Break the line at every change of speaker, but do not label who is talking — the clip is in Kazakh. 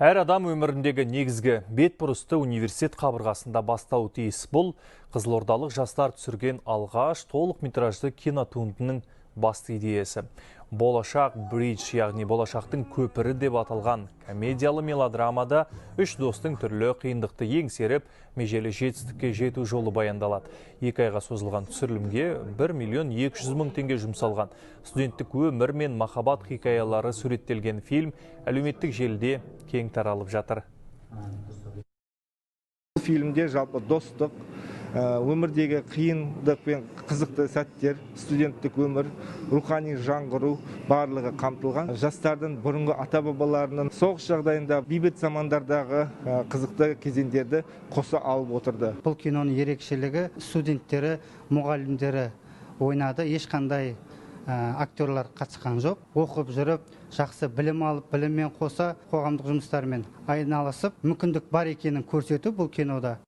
Әр адам өміріндегі негізгі бетбұрысты университет қабырғасында бастауы тиіс. Бұл қызылордалық жастар түсірген алғаш толық метражды кинотуындының басты идеясы. Болашақ бридж, яғни болашақтың көпірі деп аталған комедиялы мелодрамада үш достың түрлі қиындықты еңсеріп, межелі жетістікке жету жолы баяндалады. 2 айға созылған түсірілімге 1 миллион 200 мың теңге жұмсалған. Студенттік өмір мен махаббат хикаялары суреттелген фильм әлеуметтік желіде кең таралып жатыр.
Фильмде жалпы достық, өмірдегі қиындық пен қызықты сәттер, студенттік өмір, рухани жаңғыру барлығы қамтылған. Жастардың бұрынғы ата бабаларының соғыс жағдайында, бейбіт замандардағы қызықты кезеңдерді қоса алып отырды.
Бұл киноның ерекшелігі: студенттері, мұғалімдері ойнады, ешқандай актерлар қатысқан жоқ. Оқып жүріп, жақсы білім алып, біліммен қоса қоғамдық жұмыстармен айналысып, мүмкіндік бар екенін көрсету бұл кинода.